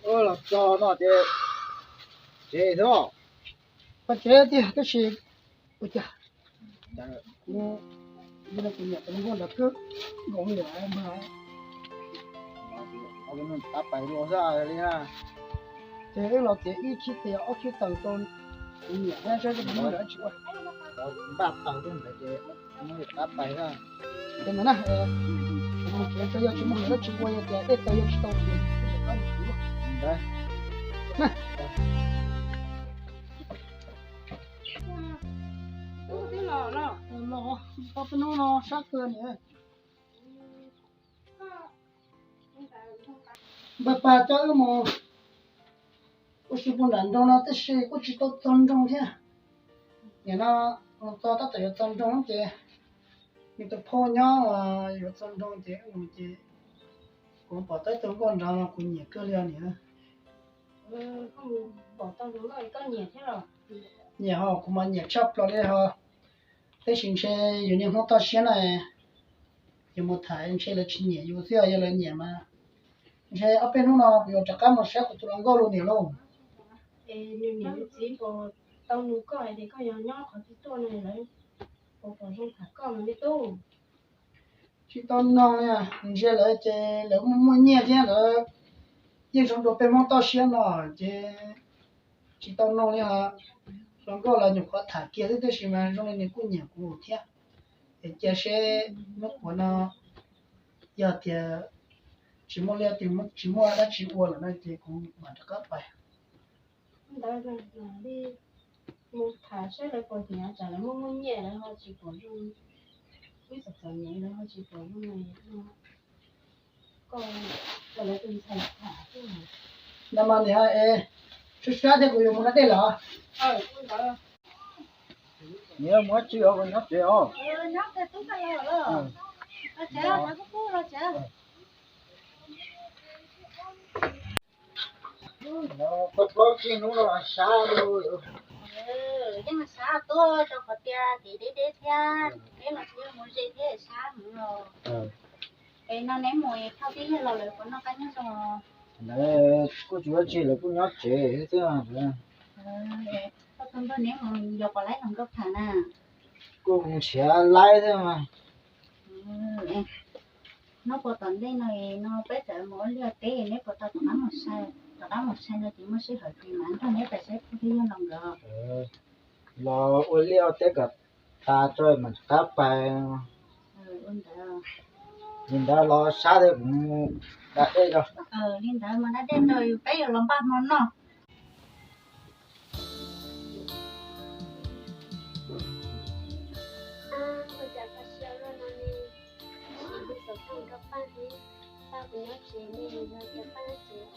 Los txog no ces tsev xwb. Tsev tiag tab sis ua cas kuv, kuv niam tus nkauj nrad khwb nkoos li lawm mas. Tab pais dua xwb li na. Ces wb los tias ib khib tes ob khib taws rau kuv niam thiab saib kuv niam tsis ua. Npaj taws rau ntawd ces tab pais na. Ces ntawd na, kuv mus tsev tau yog tsis muaj hauj lwm dab tsi ua, yog tias dej tawg yog tsis tau ces kuv rov qab mus tsev. Los, tau peb hnub no sab kawg niam. Npawg Paj coj wb mus ua si puag nram nroog no tab sis kuj tsis tau txog nroog thiab. Nim no mus txog tab tom yuav txog nroog ces nws tus phauj nyob yuav txog nroog ces wb mus ces kuv pom tau ib tug nkauj nrad los kuv nyiam kawg li os niam. Nyiam ho, kuv mas nyiam tshaj plaws li ho. Tab sis ntshe yus niag Hmoob toj siab na, yus mus tham ntshe lawv tsis nyiam yus xwb, yog lawv nyiam mas ntshe ob peb hnub no kuv yuav rov qab mus saib kuv tus hluas nkauj lus niam lauj. Es nws niam nws txiv puas tau nug koj hais tias koj yog nyob qhov twg tuaj no lawv puas pom zoo tham koj mas me tub? Tsis tau noog li, ntshe lawv ces lawv muaj muaj nyiaj thiab lawv yeej zoo dua peb Hmoob toj siab no ces tsis tau noog li ho. Hluas nkauj los nyuam qhuav tham kiag xwb tab sis mas zoo li nws kuj nyiam kuv thiab. Es cia seb hnub puav no yog tias tsis muaj liaj tsis muaj dab tsi ua lawm no ces kuv mam rov qab pais. Ntawd li mus tham saib lawv puas nyiam, tsam lawv muaj muaj nyiaj lawv ho tsis pom zoo, wb txom txom nyem lawv ho tsis pom zoo no. Koj, lawv tus ntxhais tham xwb. Ntawd mas niam, es sab sab thiab kuv yuav mus da dej lawm. Niam, mus dab tsi os, nyob tsev os? Plaub tsib hnub no sab li. Yeej sab tuaj rau qhov tias kev deb deb thiab, peb los tsis yog mus ze thiab sab mus los. Es no neb mus thauj tib yawg laus lawv puas noj qab nyob zoo? Lawv kuj tsis ua tsi, lawv kuj nyob tsev xwb. Koj tus npawg neb mus yos pom laib hluas nkauj tham na? Kuj mus nrhiav laib xwb mas. Hnub puas tom ntej no, no peb txawm mus ua liaj ua teb, neb puas tau rov qab mus sai, rov qab mus sai no ces muaj sij hawm ces mam nrog neb pais saib phooj ywg laus nkawd. Los ua liaj ua teb kom tas tso mam rov qab pais. Li ntawd los sab thiab, kuv mus da dej rau. Li ntawd mas da dej rau peb yuav los npaj hmo noj. Ua cas kho siab luaj no ne, sim hu xov tooj rau Paj thiab, Paj puas nyob tsev ne, yog tias Paj nyob tsev,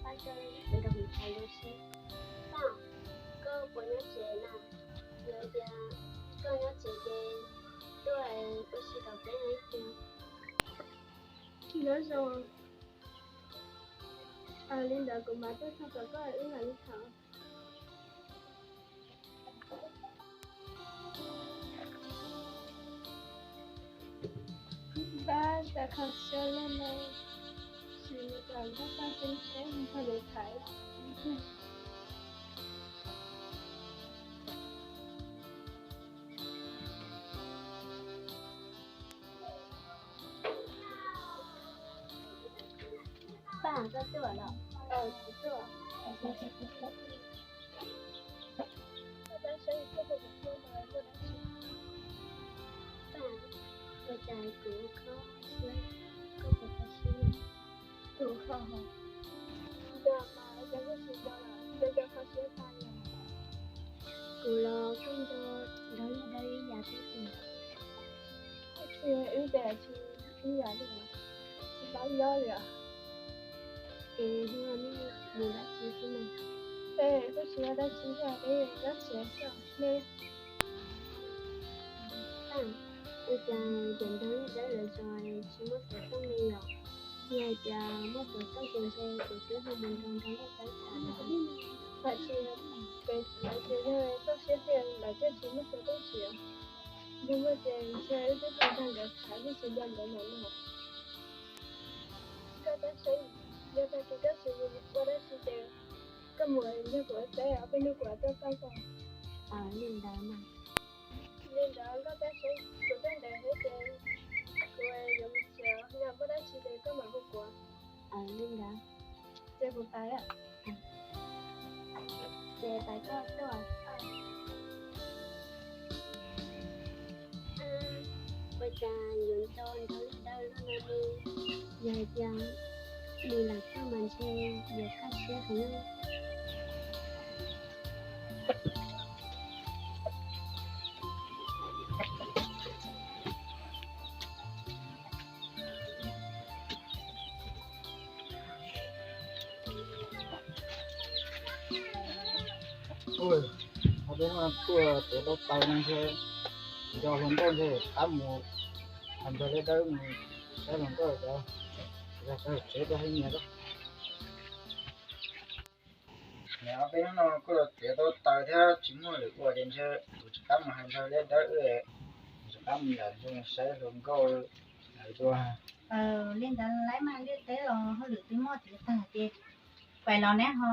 Paj coj kuv nrog mus tham zoo seb. Paj, koj puas nyob tsev na? Yog tias koj nyob tsev ces tuaj ua si tom peb no ib pliag. Nyob zoo. Li ntawd kuv mam tuaj txog tom koj wb mam li tham. Paj, cas kho siab luaj no, sim mus tom Paj tseeb tseeb nrog nws tham. Paj, koj tuaj los? Kuv tuaj. Koj tab saib koj puas kho siab, muaj dab tsi? Paj, ua cas kuv kho siab, koj puas kho siab? Kuv kho. Yog mas, yog koj tsis kho los, yog koj kho siab tas li. Kuv los kuj nco ntawv li ntawd ib yam thiab tiag. Tsis ib yam, tsis ib yam li, tsis paub nyob li os. Ces hnub no nej mus dab tsi xwb na? Peb kuj tsis ua dab tsi thiab, peb nyob tsev xwb ne. Ua cas cov ntawv li ntawd lawv txog tsis muaj xov tooj li yom? Yog hais tias muaj xov tooj ces ntshe kuv twb ho mus nrog nrog nej pab tham. Tam sim no ces lawv tias yog txoj siab tiag lawv thiaj tsis muaj xov tooj siv. Yog muaj ces ntshe wb twb tau nrog nkawd tham thiaj tsis nco ntawv lawm no. Koj tab saib. Yog tag kis koj tsis ua dab tsi ces koj mus nrog kuv saib ob peb hnub kuv tuaj txog koj. Li ntawd mas. Li ntawd koj tab saib kuv tuaj ntev thiab ces kuv yuav mus tsev, yog muaj dab tsi ces koj mam hu kuv. Li ntawd ces kuv pais. Ces pais koj tuaj. Ua cas yuav nto nrog li dawb no li? Yog hais tias nws lam tuaj mas ntshe yuav kaj siab heev. Ua, ob peb hnub tuaj tsev tau taws no ntshe nco hluas nkauj ntshe qab mus hais nrog li dawb mus saib hluas nkauj cov, yog tsev tuaj hais nyias. Nws ob peb hnub no kuj los txiav tau taws thiab tsis muaj lwm ua ces ntshe kuv rov qab mus hais nrog liab dawb wb, rov qab mus yam zoo saib hluas nkauj lawm dua. Li ntawd laib mas liaj teb los hauj lwm twb muaj txiav tag ces pais los neb ho,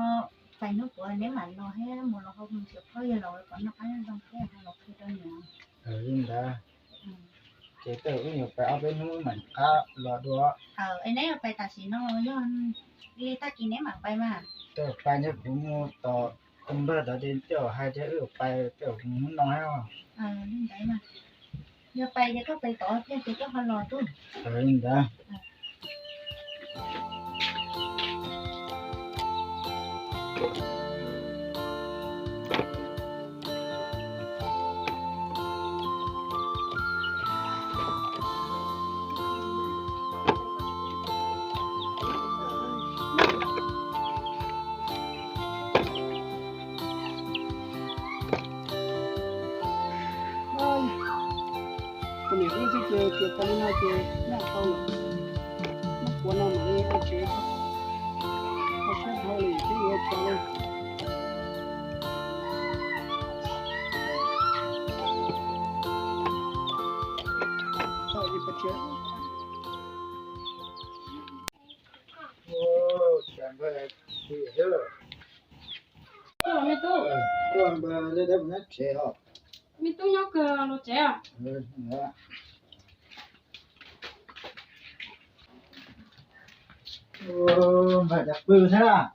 pais hnub puav neb mam los thiab mus los ho mus txiav plaub yawg laus kom noj qab nyob zoo thiab ho los qhia rau nws. Li ntawd ces tej zaum wb yuav pais ob peb hnub mam rov qab los dua. Es neb yuav pais tam sim no yog li tag kis neb mam pais mas? Tej zaum pais ntshe kuv mus tom tus npawg tod ces tej zaum hais tias wb yuav pais tej zaum mus hnub no thiab. Li ntawd mas yog pais ces koj pais tod thiab ces koj ho los tuaj. Li ntawd. Kuv niam wb twb cia tsuas tau li no ces noj tau lawm. Muab kuav no mam li ua tsev, ua siab dhau li twb yuav tsaus li. Me tub, me tub nyob kawg los tsev os? Npawg, cas pw thiab?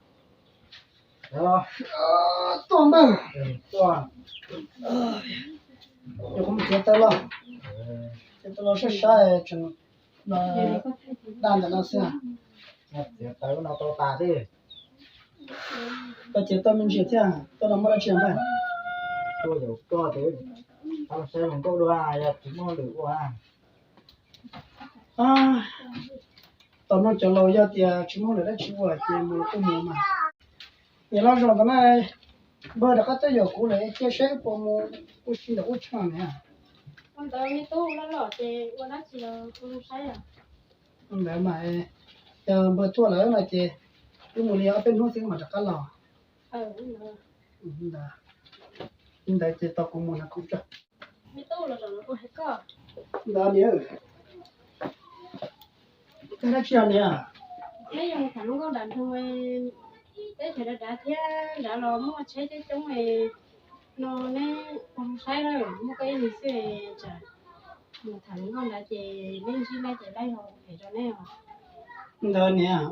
Tuaj npawg. Tuaj, kuv mus txiav taws los, txiav taws los saib saib tseem no, daj ntawm no xwb. Txiav taws no tau tas thiab. Koj txiav tau me ntsis thiab, tuaj no muaj dab tsi npawg? Tuaj yaum koj ces tau saib hluas nkauj dua, yog tsis muaj lwm ua. Tos mloog cov laus, yog tias tsis muaj lwm dab tsi ua ces mus los kuj mus mas. Niam loj zaum ntawd na, npawg rov qab tuaj yaum kuv lawm, cia saib puas mus ua si ntawm ub tshaj niam. Ua ntawd me tub, loj loj ces ua dab tsi los kuv saib os. Ua ntawd mas, yog npawg tuaj lawm no ces wb mus li ob peb hnub xwb mam rov qab los. Li ntawd ces tos kuv mus no kuv tso. Ntawd niam, koj dab tsi os niam? Neb yuav mus tham hluas nkauj nram nroog, teb chaws dav dav thiab nrad los muaj tsheb coob coob, no neb ua saib na, muaj koj ib leeg xwb, tsam mus tham hluas nkauj nrad ces neb ntsib laib ces laib ho phem rau neb os. Ntawd niam,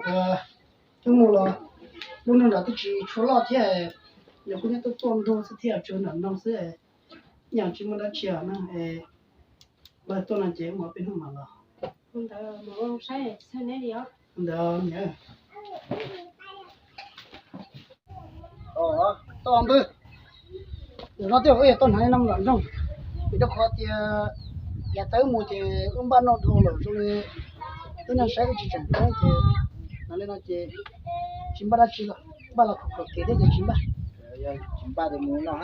wb mus los lub nroog nrad twb tsis tshua loj thiab, nws kuj nyob tuaj tuaj ntug xwb thiab, tsuas nram nroog xwb, yeej tsis muaj dab tsi os na. Npawg tuaj no ces mus peb hnub mam los. Ntawd niam, toj npawg, zaum no twb yog wb yuav tau hnav li no mus nram nroog, vim rau qhov tias yav thaum wb mus ces wb npaj noj dhau lawm zoo li, wb neeg saib wb tsis tseem ceeb ces hnav li no ces tsis npaj dab tsi lawm, npaj los khom khom kev thiab ces tsis npaj. Tsis npaj ces mus no.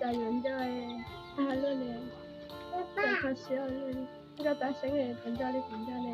Cas yuav nco tag luaj li, cas kho siab ua luaj li, nkauj tab seeb puas nco li kuv nco ne.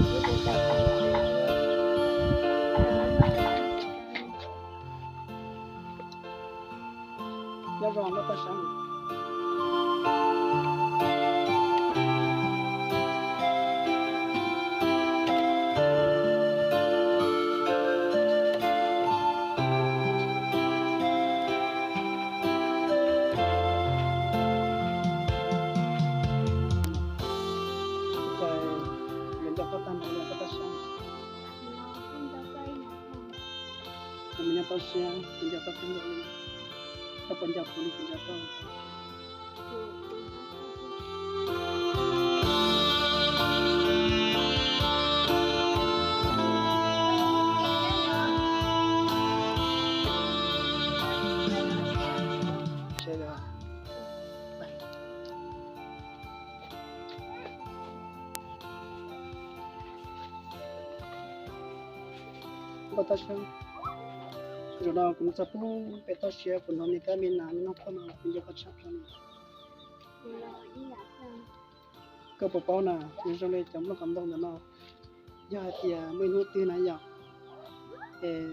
Nyob zoo Nkauj Tab Sab. Ua cas yuav nco koj tag npaum li Nkauj Tab Sab? Kuv nco koj ib yam. Kuv nco koj siab, kuv nco koj kawg nkaus li. Koj puas nco kuv li kuv nco koj? Nkauj Tab Sab, zaum no kuv mus txog pem toj siab kuv hnov nws kab me nas noj koj no kuv nco koj tshaj plaws li. Koj puas paub na, nws zoo li cov nplooj qos ntoo ntawm no, yog hais tias muaj ib hnub twg na yom, es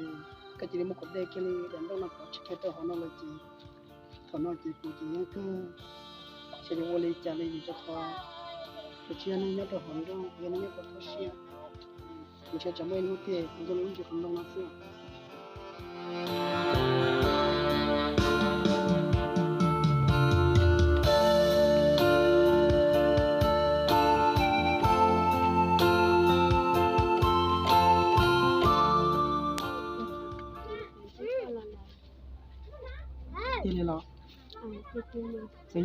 koj cia li muab kuv de kiag li daim nplooj no kom tshib kiag rau hauv no lawm ces thaum no ces kuv ces yeej kawg xyov yuav ua li cas li vim rau qhov kuv tsis yog neeg nyob rau hauv nroog, kuv yog neeg nyob rau toj siab. Kuv ntshe tsam muaj ib hnub twg kuv zoo li lub ntsis qos ntoo no xwb. Cia li los, txawm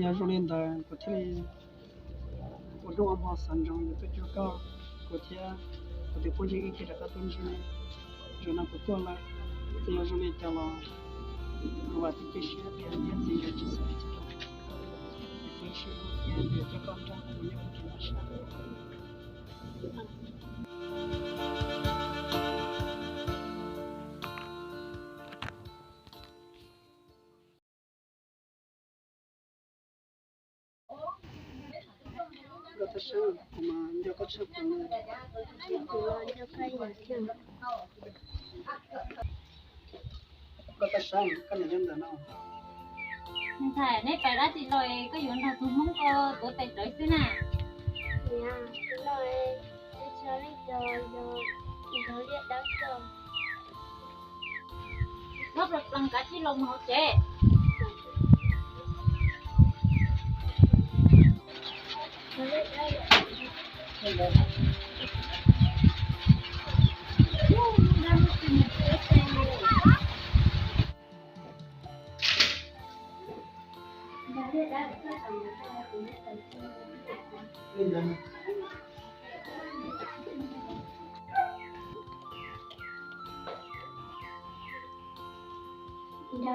yog zoo li ntawd kuv thiaj li ua nruj ua hmo xav ntsoov yuav tuaj cuag koj, kuv thiab kuv tus phooj ywg ib txhia rov qab tuaj ntsib. Zaum no kuv tuaj lawm, txawm yog zoo li cas los kuv vam thiab cia siab tias niam txiv yuav tsis xav li cas, tiam sis yuav coj koj nrog kuv nyob ua ke lawm sab. Nkauj Tab Sab, kuv mas nco koj tshaj plaws li. Kuv los nco koj ib yam thiab. Nkauj Tab Sab, koj niam nyob ntawm no. Me ntxhais, neb pais dab tsi los koj yuav nrog tus Hmoob ko tuav tes rawv xwb na? Niam, kuv los es kuv tsis hais leej twg, yog nrog Liaj Dawb xwb. Txhob plas plas kav tsij los mus hauv tsev. Nco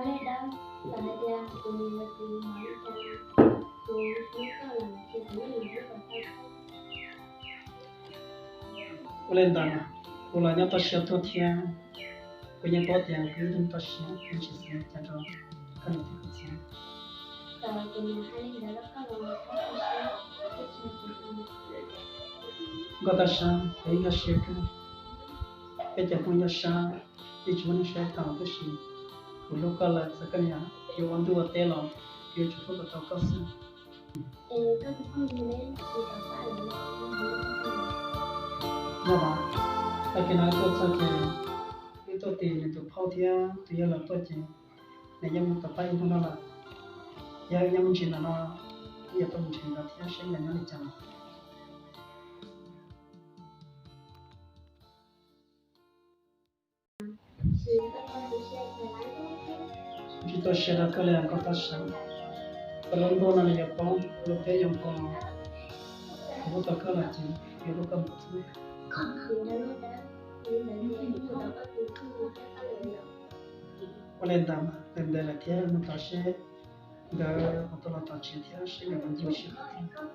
Liaj Dawb, txawm hais tias kuv niam los sis kuv niam tus tub koj los sis kuv yeej yuav hlub kom tau koj. Ua li ntawd, kuv los nyob toj siab tuaj thiab, kuv yeej paub tias kuv ib tug toj siab, kuv tsis xav li cas rau koj niam thiab kuv txiv. Nkauj Toj Sab, kuv yeej nkag siab kawg. Peb cov Hmoob ncauj sab yeej tsis muaj neeg saib taus, tab sis kuv hlub koj lawm, txawm koj niam yuav ua ntuj ua teb los kuv yuav tsum hlub kom tau koj xwb. Yog mas, tag kis no wb tuaj txog ces wb tuaj tim nws tus phauj thiab tus yawg los tuaj ces nws yeej mus tom qab ib hnub no lawm. Yog wb nyob me ntsis ntawm no, wb yuav tuaj mus nrhiav nkawd thiab seb nkawd nyob li cas. Tsis tau siab rau koj li Nkauj Toj Sab. Koj lub ntuj no nws yuav poob, lub teb yuav nkaus, kuv hlub tau koj lawm ces yuav hlub koj mus xwb. Ua li ntawd mas, ntev ntev lawm thiab, mus tos seb nkawd puas tuaj los tom tsev thiab seb nkawd puas ntsib sib qhov thiab.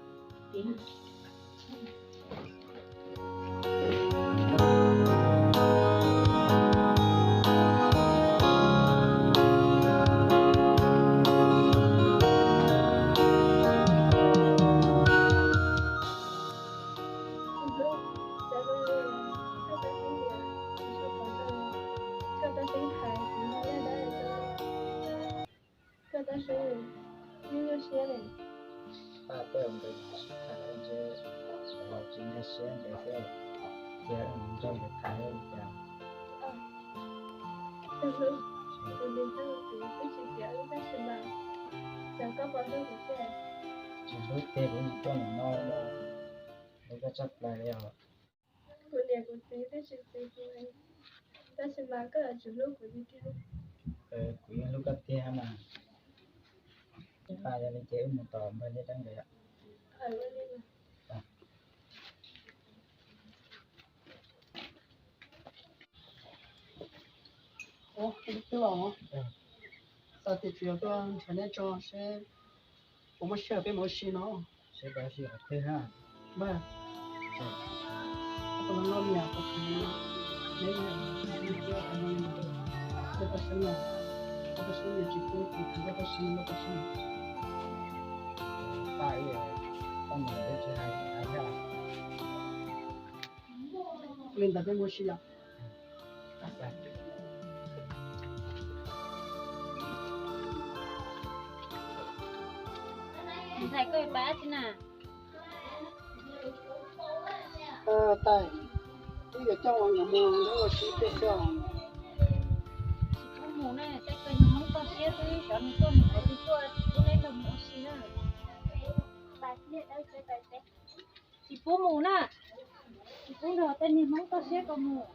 Koj Toj Sab, wb nyuaj siab li. Pab tej nkawd sib tham ntshe los tsis nkag siab ntawd xwb, cia nkawd nrog nkawd tham li cas. Kuv niam kuv txiv twb tsis tiav wb tab sis mas, xyov koj puas hlub kuv tiag. Tsis hlub tiag kuv yeej tuaj mus no, hlub koj tshaj plaws li os. Kuv niam kuv txiv twb tsis txwv kuv, tab sis mas koj yuav tsum hlub kuv tiag tiag. Kuv yeej hlub koj tiag mas. Pab yog li ces wb mus tos npawg Liab Dawb nkawd. Ua li los, xav tias tsuas yog tuaj nrhiav neb tso seb puas muaj sij hawm peb mus ua si no. Seb peb ua si qhov twg na. Npawg, koj los noj niam koj txiv, neb niam txiv txiv, koj tau sab no, koj tau sab niam tsis pub kuv, koj tau sab no, koj tau sab no. Pab, koj niam tsis hais hais thiab. Li ntawd peb mus ua si yom. Ntxhais, koj yuav pab tsi na? Tais, wb yuav coj nkawd mus nrhiav ua si tej xwb. Tsis pub mus na, tej kawg yog Hmoob toj siab xwb, xyov nws tuaj nws qhov twg tuaj, tsis pub neb nrog mus ua si na. Tsis pub mus na, tsis pub nrog tej niag Hmoob toj siab ko mus.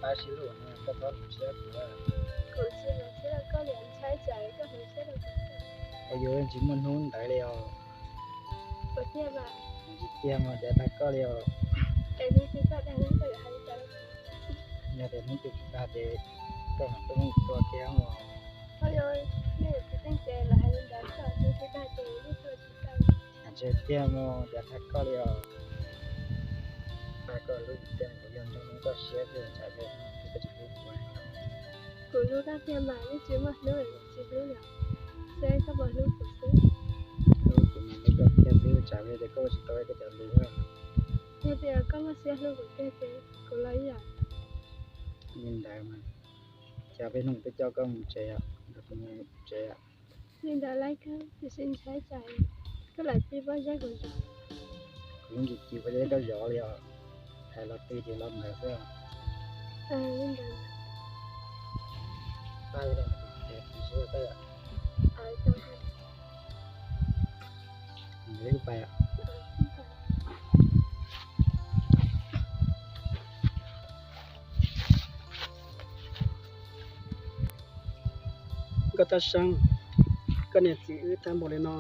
Tab sis lub no koj txhob hloov siab kuv. Kuv tsis hloov siab rau koj li, ntshai tsam koj hloov siab rau kuv. Ua yus tsis muaj hnub ntawd li os. Ua tiag mas. Tsis tiag mas, dev tag koj li os. Es hnub twg koj dag hnub koj yuav hais li cas rau kuv? Yog tias hnub twg kuv dag ces koj mam tuaj muab kuv tua kiag os. Ua yus, nej yuav tsis teej ces lawv hais li ntawd, koj hnub twg dag ces yeej tua tsis tau. Tsis tiag mas, dev tag koj li os. Tag koj lub tiag, kuv yog nrog hnub koj siab xwb, tsam koj tsis hlub kuv. Kuv hlub koj tiag mas, yeej tsis muaj hnub tsis hlub lawm, seb koj puas hlub kuv xwb. Kuv mas hlub koj tiag xwb, tsam li tias koj tsis tau koj cov lus. Yog tias koj muaj siab hlub kuv tiag ces kuv los ib yam. Li ntawd mas, cas peb hnub twb coj koj mus tsev os, mus tsev os. Li ntawd lawm koj, tiam sis ntshai tsam koj lam ci pob zeb kuv zov. Kuv yeej tsis ci pob zeb koj zov li os, hais los ci ces los ntawd xwb. Li ntawd. Pab li, mus tsev xwb os. Mus li pais. Nkauj Tab Seeb, koj niam txiv wb tag npaum li no,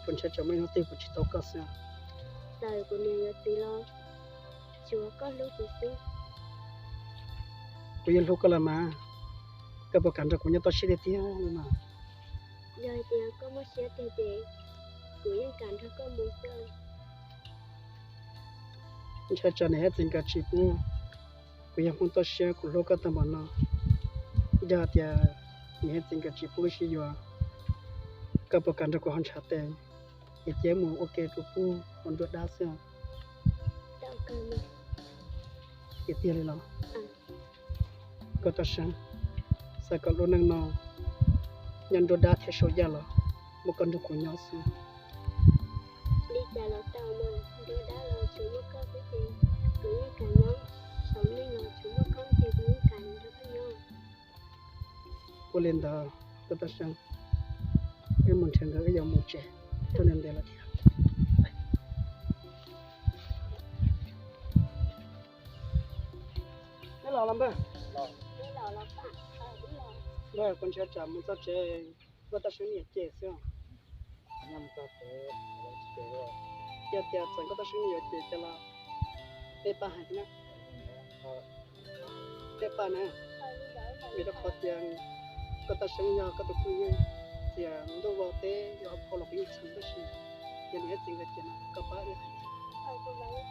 kuv ntshai tsam muaj ib hnub twg kuv tsis tau koj xwb. Txawm kuv niam yuav txiv los tsuav koj hlub kuv xwb. Kuv yeej hlub koj los mas, koj puas kam nrog kuv nyob toj siab tiag tiag li mas? Yog hais tias koj muaj siab tiag ces kuv yeej kam nrog koj mus xwb. Ntshai tsam niam thiab txiv nkawd tsis pub kuv yog Hmoob toj siab, kuv hlub koj tag npaum no. Yog hais tias niam thiab txiv nkawd tsis pub wb sib yuav, koj puas kam nrog kuv haus ntshav tes es cia wb mus ua ke rau pub ua nruab dab xwb? Tiag tiag li los? Nkauj Tab Seeb, xav kom lub neej no nyob nruab dab thiab saum yaj los muaj koj nrog kuv nyob xwb. Li cas los tau mas, nruab dab los tsuas muaj koj xwb ces kuv yeej kam nyob, saum neej los tsuas muaj koj ces kuv yeej kam nrog koj nyob. Ua li ntawd, Nkauj Tab Seeb, wb mus nrhiav nkawd wb yuav mus tsev, tuaj ntev ntev lawm thiab. Neb los los npawg? Npawg, kuv ntshai tsam mus txog tsev Nkauj Tab Seeb yuav cem xwb. Yog tias txawm Nkauj Tab Seeb yuav cem cas los tej pab hais thiab na. Tej pab na, vim rau qhov tias Nkauj Tab Seeb yog koj tus phooj ywg, tias ntuj vau teb yuav ua phau los kuv yeej txheev, tab sis yog niam thiab txiv nkawd cem no koj pab wb hais.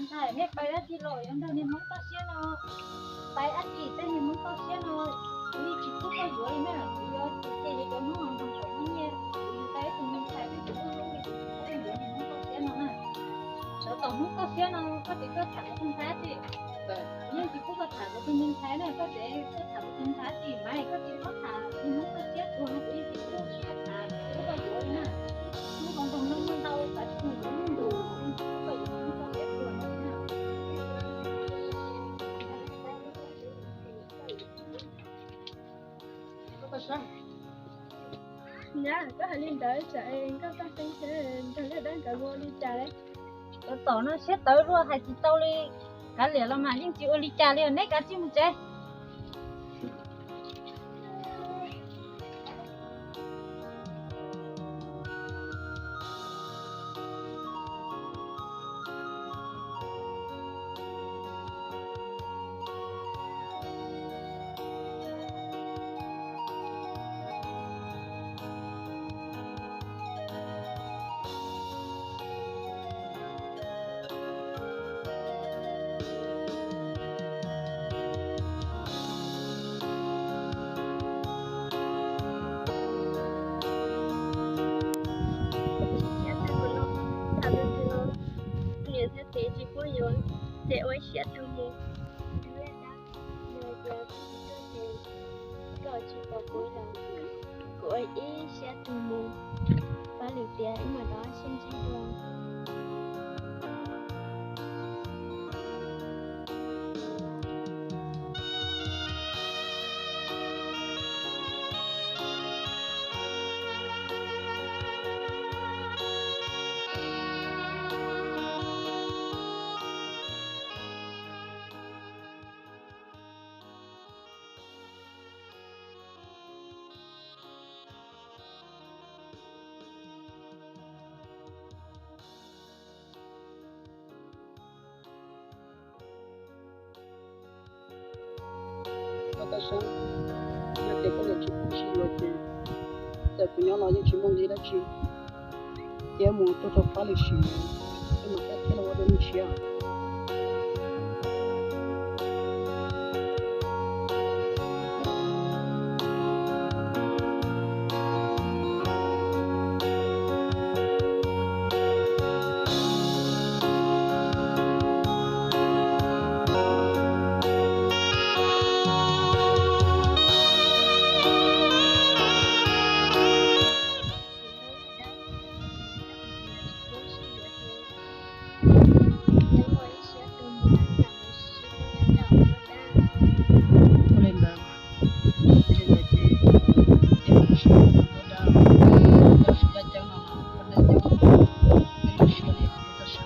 Ntxhais, nej pais dab tsi los yuav nrog niag Hmoob toj siab no? Pais dab tsi tej niag Hmoob toj siab no, kuv yeej tsis pub koj yuav li na. Kuv yuav ces yus cov Hmoob hauv nroog kom muaj nyiaj, kuv yug tau ib tug me ntxhais twb tsis muaj hlub li, koj yuav niag Hmoob toj siab no na. Sawv tom Hmoob toj siab no, koj tsis tuaj tham kuv tus ntxhais tsi? Yeej tsis pub koj tham kuv tus me ntxhais na, koj tseem tuaj tham kuv tus ntxhais tsi? Mas koj tsis txhob tham niag Hmoob toj siab tuag no, kuv yeej tsis pub koj tham, tsis pub koj yuav li na. Hmoob hauv nroog no muaj ntau, kav tsij mus yuav Hmoob ntuj, tsis pub koj yuav Hmoob toj siab tuag no li na. Nyab, koj hais li ntawd tsam Nkauj Tab Seeb thiab Nkauj Liaj Dab nkawd ua li cas lawm? Tab tom no siab tawv luaj hais tsis tau li. Kav liam los mas yeej tsis ua li cas li, neb kav tsij mus tsev. Niam thiab txiv tsis pub yuav, ces ua siab tuag mus. Yog tias koj tsis pom kuv los, kuv ua ib siab tuag mus. Pab lwm tiam wb mam rov sib ntsib dua. Sab, yog tias koj niam tsis pub sib yuav ces txawm kuv nyob los yeej tsis muaj nqis dab tsi. Cia mus tuaj rau qab lwm sim, koj mam thiaj los ua dua me ntsis. Ua li ntawd, ua li ntawd ces, ces kuv sim ua dab, dab tsi dab cab no los, dab cab no, nej lub siab li, txoj sia.